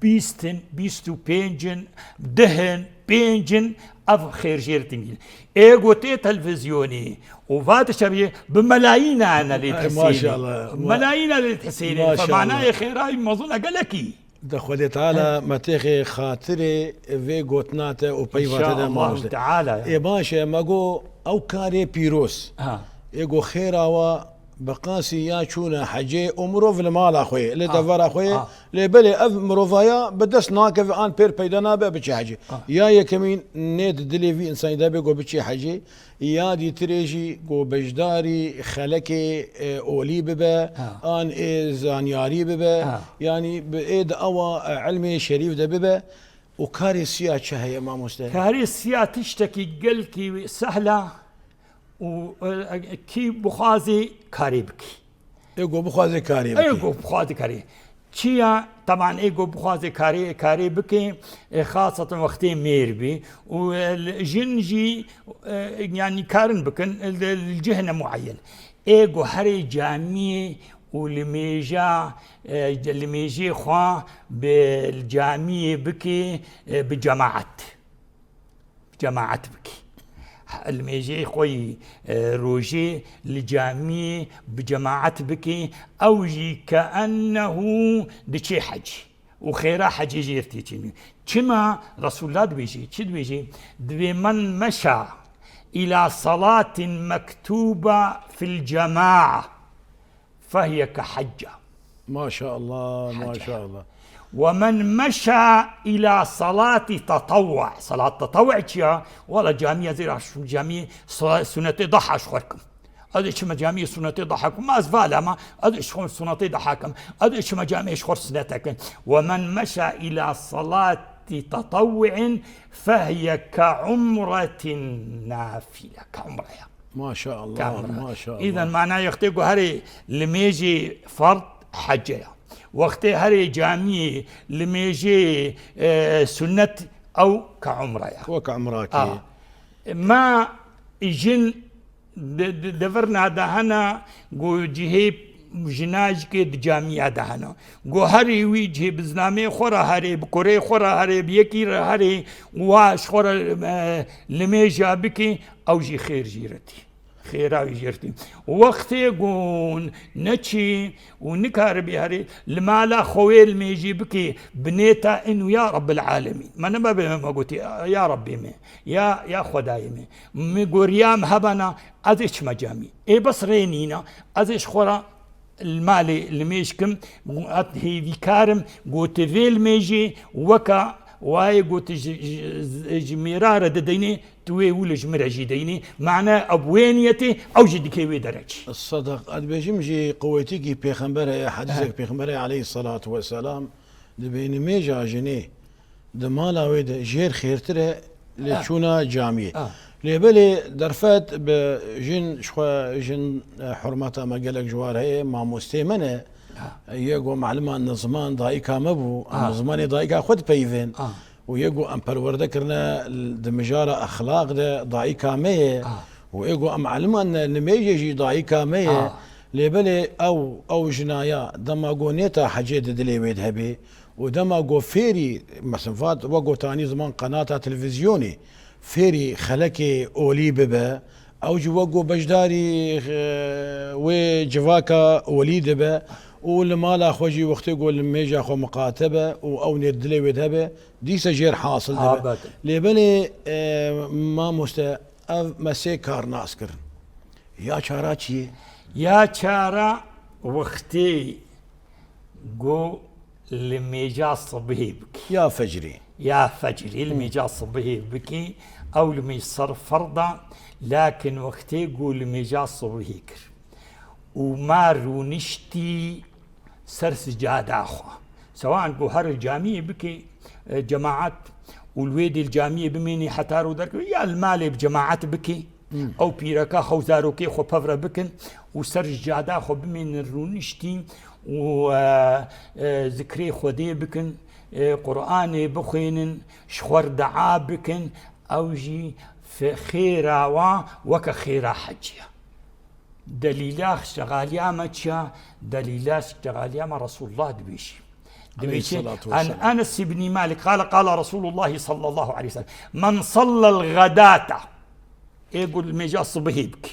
bîst in, bîst û pênc in, deh in, pênc in, ev xêr jê re tînin. Ê ku tê televîzyonê û va dişebiyê, bi melayîna ne lê Ay, dihesênê. Maşallah. Melayîna lê dihesênê. Maşallah. Fe manayê xêra wî mezin e gelekî. De Xwedê Teala me têxê xatirê vê gotina te û peyva te de, İnşallah mamoste. Teala. Ê baş e, me got ew karê pîroz. Ha. Ê got xêra wa bi qasî ya çûna hecê û mirov li mala xwe ye, li Ha. devera xwe ye. Ha. Lê belê ev mirovaya bi dest nakeve an pêr peyda nabe biçe hecê. Ha. Ya yekemîn nê di dilê vî însanî de be got biçe hecê. Ya dîtirê jî ku beşdarî xelekê, e, olî bibe, Ha. an ê zanyarî bibe, Ha. yanî bi ê di awa, e, ilmê şerîf de bibe û karê siya çi heye mamoste? Karê siya tiştekî gelkî sehla û, e, kî bixwazê karê bikî. Ê ku bixwaze karê Ê bike. ku bixwaze karê. Çiya, teban ê ku bixwaze karê, karê bike, e, xaseten wextê mêr bî û, e, li, jin jî, e, yanî karin bikin, e, li, li cihne muayyen. Ê ku herê camiyê û li mêja, e, li mêjê xwe bi camiyê bike, e, bi cemaet. Cemaet bikî. Li mêjê xwe yî, e, rojê li camiyê bi cemaet bikî, ew jî keennehu diçê hecî. Û xêra hecê jê tê çênî. Çima Resulullah dibêjî? Çi dibêjî? Dibê men meşa ila salatin mektuba fil cema'a. Fehiye ke hecca. Maşallah, Hecca. Maşallah. Ve men meşa ila salati tatavvu. Salat tatavvu çi ya? Wala camiye zira şu camiye sa-, sunetê daha ji xwe kim. Ez çime camiye sunetê daha kim. Ez vala ma, ez çime sunetê daha kim. Ez çime camiye ji xwe sunet kim. Ve men meşa ila salati tatavvu'in fehiye ke umretin nafile. Ke umre ya. Maşallah, Kamera. Maşallah. Îden mana wextê ku herê limêjê ferd hecce ya. Wextê herê camiyê limêjê, e, sunnet ew ke umre ya. Wek umra kê. Ha. Ma jin de, de, devirna de hena ku cihê jinajikê di camiya de hena. Ku herî wî cihê bi zinamê xwe re herê, bi kurê xwe re herê, bi yekî re herê, wa ji xwe re, e, limêja bikê, ew jî xêr jî re tî. Xêra wî jê re tî. Wextê ku neçî û nikaribî herê, li mala xwe wê limêjî bikê, bi nêta in û ya Rabbil Alemîn. Me nebe be me gotî, ya Rabbê me, ya, ya Xwedayê me. Min goriyam hebana, ez ê çime camî. Ê bes rê nîna, ez ê ji xwe re li malê limêj kim, ez hêvîkar im, gotivê limêjê weka wayê goti ji, ji, ji mêra re dideynê, tu wê wilo ji min re jî deynê. Mane ew wê niyetê, ew jî dikê wê derecî. Sedeq, ez dibêjim jî quwetîkî pêxember heye, hedîsek He. pêxember heye aleyhissalatu vesselam, dibê nimêja jinê di mala wê de jêr xêrtir e lê Ah. çûna camiyê. Ah. Lê belê derfet bi jin ji xwe jin, e, hurmeta me gelek ji war heye, mamostê me ne. Ah. Yê ku maliman ziman dayika me bû, em Ah. zimanê dayika xwe dipeyivên. Ah. Û yê ku em perwerde kirine di mijara exlaq de dayika me ye. Ah. Û ê ku em aliman ne, nimêjê jî dayika me ye. Ah. Lê belê ew, ew jinaya dema ku nêta hecê di dilê wê de hebe, û dema ku fêrî, mesela, vat, wek gotanî ziman qenata televîzyonê, fêrî xelekê olî bibe, ew jî wek ku beşdarî, e, wê civaka olî dibe û li mala xwe jî wextê ku li mêja xwe miqate be û ew nêt dilê wê de hebe, dîse jêr hasil dibe. Abet. Lê belê, e, mamoste, ev me sê kar nas kirin. Ya çara çi ye? Ya çara wextê ku li mêja sibihê bikî. Ya fecrê. Ya fecrê, li Hı. mêja sibihê bikî. Ew li mêj ser ferda, lakin wextê ku li mêja sibihê kir. Û ma rûniştî ser sicada xwe. Sewan ku her camiyê bikê, e, cemaat û li wê dî li camiyê bimênî heta rû derkeve, ya li malê bi cemaat bikê, Hmm. ew pîreka xwe û zarokê xwe pevre bikin û ser sicada xwe bimênin rûniştî û, e, e, zikrê Xwedê bikin, e, Qur'anê bixwînin, ji xwe re dua bikin, ew jî fe-, xêra wan weke xêra hecê ye. Delîla şexaliya me çi ye? Delîla şexaliya me Resulullah dibêjî. Dibêjî, Aleyhissalatu vesselam. An Enes ibn Malik, qala, qala Resulullah sallallahu aleyhi ve sellem, "Men sallel gadata", ê ku limêja sibihê bike,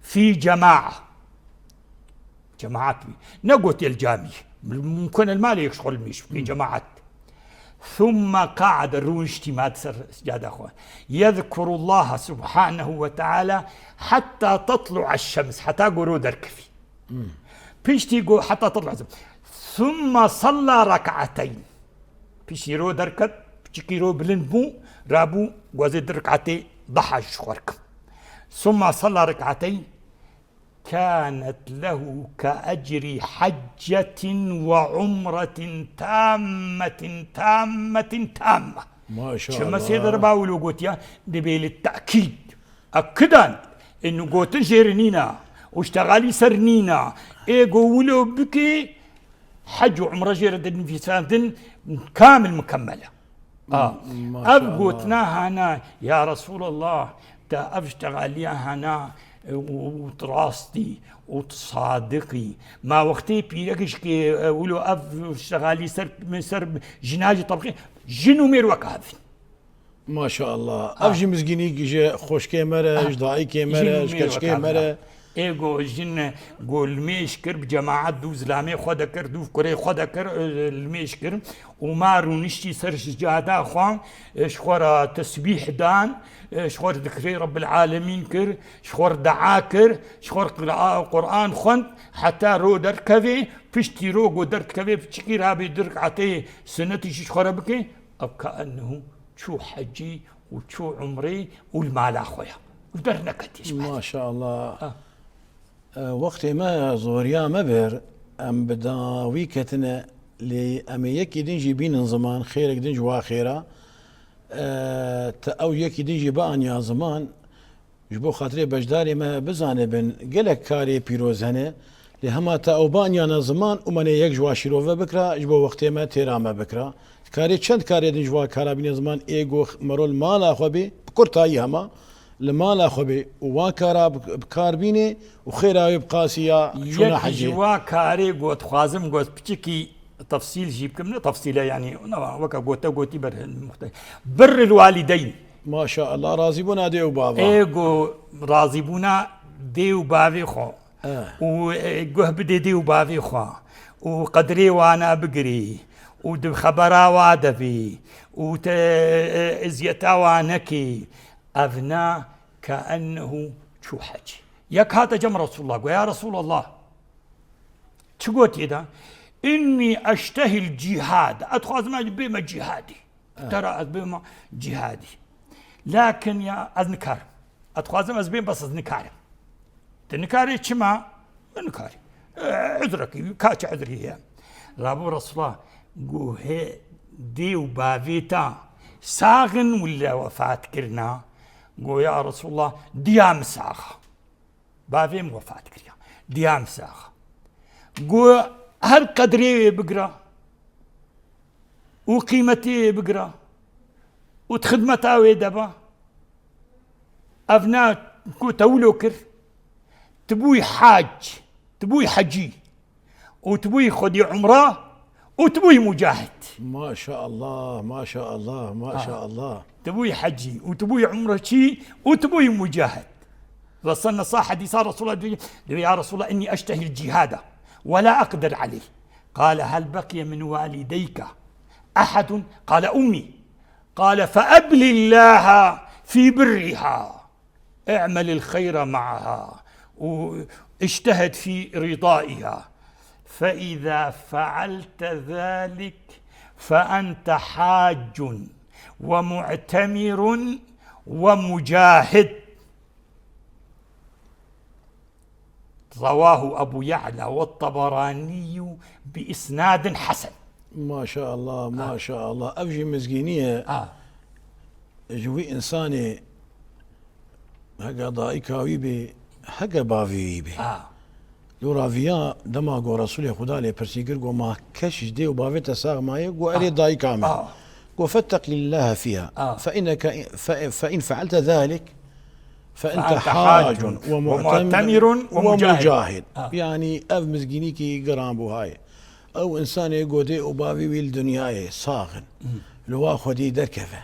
"fî cema'a", cemaat bî. Negotiye li camî. Mumkin e li malê yek ji xwe limêj bike, cemaat. Thumme qa'ade, rûniştî ma di ser sicada xwe. Yezkurullaha subhanehu ve teala hatta tatlu'a şems, heta ku ro derkevî. Piştî ku hatta tatlu'a şems. Thumme salla rak'ateyn. Piştî ro derket, piçikî ro bilind bû, rabû, gwazê di rek'atê daha ji xwe dikim. Thumme salla rak'ateyn. Kânet lehu ke ecrî heccetin ve umretin tammetin, tammetin, tamme. Maşallah. Çima sê derba wilo gotiya, dibê li tekîd. Ekidan, ên gotin jê re nîna, û ştegalî ser nîna, ê go wilo bikê, hec û umre jê re dinivîsandin, kamil mukemmel e. A, maşallah. Ev gotina hana, ya Resulallah, te ev ştegaliya hana, e, û, û tu rastî, û tu sadiqî. Ma wextê pîrek ji ke, e, wilo ev ştegalî ser, ser jina jî tebqî, jin û mêr wek ev in. Maşallah. Ha. Ev jî mizgînî ji xweşkê me re, ha, ji dayikê me re, ji keçikê me re. Ê go jin go limêj kir, bi cemaet dû zilamê xwe dekir, dû kurê xwe dekir, e, limêj kir. Û ma rûniştî ser sicada xwe, e, ji xwe re tesbîh dan, e, ji xwe re dikrê Rebbil Alemîn kir, ji xwe re dua kir, ji xwe re Qira-, Quran xwend, heta ro derkevê, piştî ro go derdikevê, piçikî rabê du rekatê sunetî jî ji xwe re bike, ev kaennehu çû hecî û çû umrê û li mala xwe ye. Û derneketî ji me. Maşallah. Ha. E, wextê me zoriya me bir, em bi dawî ketine, lê em ê yekî din jî bînin ziman, xêrek din ji wa xêra. E, te ew yekî din jî bianiya ziman, ji bo xatirê beşdarê me bizanibin, gelek karê pîroz hene, lê hema te ew baniyane ziman û me nê yek ji wa şîrove bikira, ji bo wextê me têra me bikira. Dikarê çend karê din ji wa kara bîne ziman, ê go mero li mala xwe bê, bi kurtayî hema, li mala xwe bê û wa kara bi, bi kar bîne û xêra wê bi qasî ya çûna hecê. Yek ji wa karê got, dixwazim got, piçikî tefsîl jî bikim, ne tefsîl e, yanî, ne, weke gote gotî ber muxte-, birril walideyn. Maşallah, razîbûna dê û bava. Ê go razîbûna dê û bavê xwe. Eh. Û, e, guh bidê dê û bavê xwe. Û qedrê wana bigirî. Û di xebera wa de bî. Û te, e, eziyeta wa nekî. Ev na ke ennehu çû hecî. Yek hate cem Resulullah, go, ya Resulallah, çi gotiye de? Înnî eştehil cîhad. Ez dixwazim ez bême cîhadî. Eh. Te re ez bême cîhadî. Lakin ya ez nikarim. Ez dixwazim ez bêm, bes ez nikarim. Tu nikarî çima? Min nikarî. Eh, uzrekî, kaçi uzrî heye. Rabû Resulullah, go hê dê û bavê ta sax in wille wefat kirina? Go ya Resulullah, diya min sax e. Bavê min wefat kiriya. Diya min sax e. Go her qedrê wê bigira û qîmetê wê bigira û di xidmeta wê de ba. Ev na ku te wilo kir, tu bûyî hac, tu bûyî hecî. Û tu bûyî xwedî umra û tu bûyî mucahid. Maşallah, maşallah, maşallah. Tu bûyî hecî û tu bûyî umreçî û tu bûyî mucahid. Ve sen nesa hedîsa Resulullah diyor, diyor, "Ya Resulullah, inni eştehil cihada ve la aqdir aleyh." Qale, "Hel beqiye min walideyke ehadun?" Qale, "Ummi." Qale, "Fe eblillaha fi birriha." اعمل الخير معها واجتهد في رضائها، فإذا فعلت ذلك فأنت حاج ومعتمر ومجاهد. رواه أبو يعلى والطبراني بإسناد حسن. Maşallah, maşallah. Ev jî mizgînî ye. Ha. Ji wî însanê heke dayika wî bê, heke bavê wî bê. Ha. Lora viya dema ku Resûlê Xuda lê pirsî kir, got, "Ma keş ji dê û bavê te sax maye?" Got, "Erê, dayika me." Got, "Fetteqîllahe fîha. Fe inneke, fe, fe in fe'elte zalik, fe ente hacun ve mu'temirun ve mucahid." Yanî ev mizgînîkî giranbuha ye. Ew însanê ku dê û bavê wî li dinyayê sax in, li wa xwedî derkeve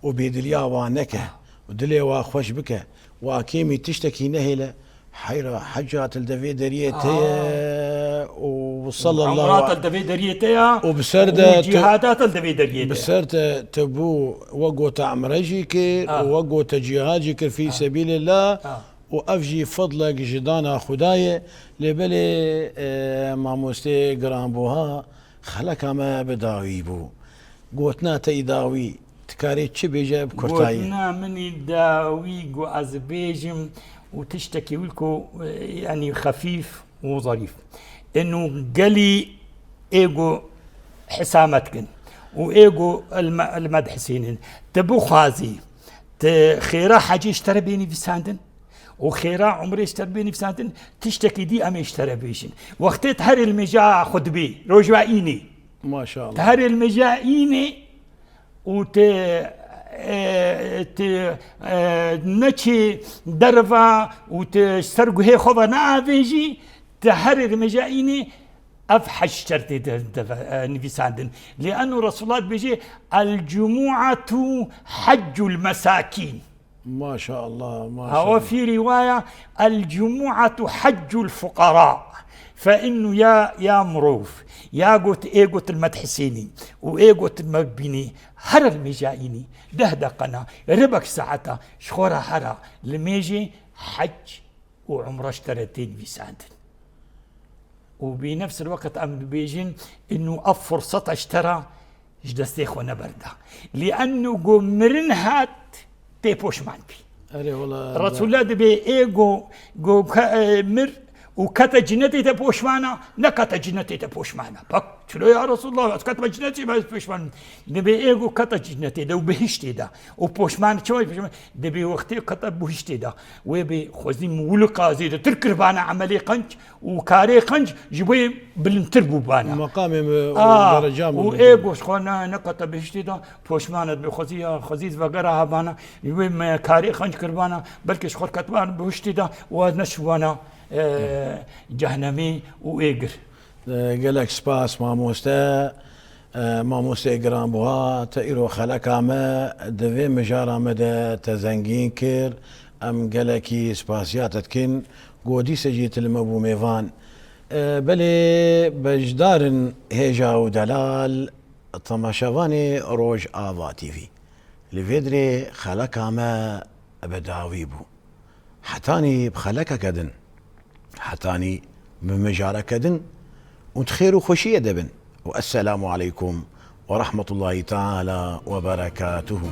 û bêdiliya wa neke û dilê wa xweş bike, wa kêmî tiştekî nehêle, heyra heca til devê deriyê te ye û sallallahu Umra til devê deriyê te ya û bi ser de tu, cihada til devê deriyê te bi ser te tu bû we gota umre jî kir û we gota cihad jî kir fî sebîlillah û ev jî fedlek ji dana Xuda ye. Lê belê, e, mamostê giranbuha, xeleka me bi dawî bû. Gotina te yî dawî, tu karê çi bêje bi kurtayî? Gotina min î dawî, got ez bêjim û tiştekî wilo ku, e, yanî xefîf û zerîf. Inu gelî ê ku hisa me dikin û ê ku li me, li me dihesînin. Tu bixwazî, tu xêra hecê ji te re bê nivîsandin û xêra umrê ji te re bê nivîsandin, tiştekî dî em ê ji te re bêjin. Wextê tu herê li mêja xwe dibê, roj ve înê. Maşallah. Tu herê li mêja înê û tu, e, tu, e, neçî derva û tu ji ser guhê xwe ve neavêjî, tu herê li mêja înê ev hec şertê de, de, e, nivîsandin. Lê eno Resulullah dibêje, "El cumu'atu heccul mesakîn." Maşallah, maşallah. Hawa fî rîwaya, "El cumu'atu heccul fuqara." Fe innu ya, ya mirov, ya got, ê got li me dihesînî û ê got li me bibînî, here li mêja înî, deh deqena, ribek saeta, ji xwe re here, li mêjê hec û umre ji te re tê nivîsandin. Û bi nefs el-weqt em dibêjin, inu ev furseta ji te re ji destê xwe neberda. Lê eno ku mirin hat, tê poşman bî. Erê wela. Resulullah dibê ê ku, ku ke-, e, mir û kete cinetê te poşmana, ne kete cinetê te poşmana. Bak, çilo ya Resulullah, ez ketime cinetê, ez poşman. Dibê ê ku kete cinetê de û bihiştê de. Û poşman çawa poşman? Dibê wextê kete bihiştê de. Wê bê xwezî min wilo qazê de tir kirbana emelê qenc û karê qenc ji bo yê bilindtir bûbana. Meqamê min û dereca min û ê goş xwe ne, ne kete bihiştê de, poşmanet bi xwezî ya, xwezî vegera hebana, ji bo yê me karê qenc kirbana, belkî ji xwe ketibana bihiştê de û ez neşibana, e, cehnemê û ê gir. E, gelek spas mamoste. E, mamostê giranbuha, te îro xeleka me di vê mijara me de te zengîn kir. Em gelekî spasiya te dikin. Ku dîse jî tu li me bû mêvan. E, belê beşdar in hêja û delal, temaşevanê Rojava T V. Li vê dirê xeleka me bi dawî bû. Hetanî bi xelekeke din, hetanî bi mijareke din û di xêr û xweşiyê de bin. Û esselamu aleykum we rahmetullahi teala we berekatuhu.